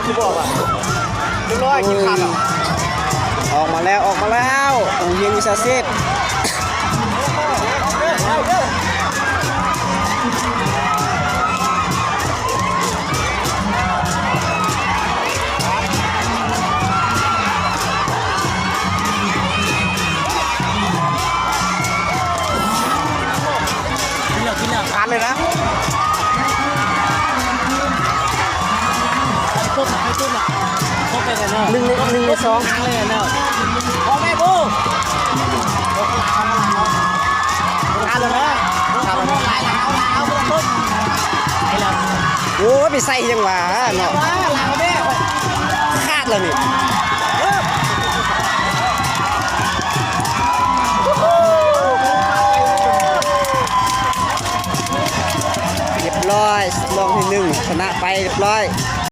ຄືບອກວ່າ ຮຽບຮ້ອຍ ກິນຂາດ ອອກມາແລ້ວ ອອກມາແລ້ວ ໂຮງຮຽນວິຊາຊີບ. ກິນແລ້ວ ກິນແລ້ວ ຂາດເລີຍນະ ໄປຕົ້ນນະ ໄປຕົ້ນນະ ຄົບໄປກັນເນາະ ໜຶ່ງໃນ ໜຶ່ງໃນສອງ ເລີຍນະ ພໍ່ແມ່ຜູ້ ໂອ້ຍ ໄປໃສ່ຫຍັງຫວາເນາະ ຂາດແລ້ວນີ້ ຮຽບຮ້ອຍ ລອງທີໜຶ່ງ ຊະນະໄປຮຽບຮ້ອຍ.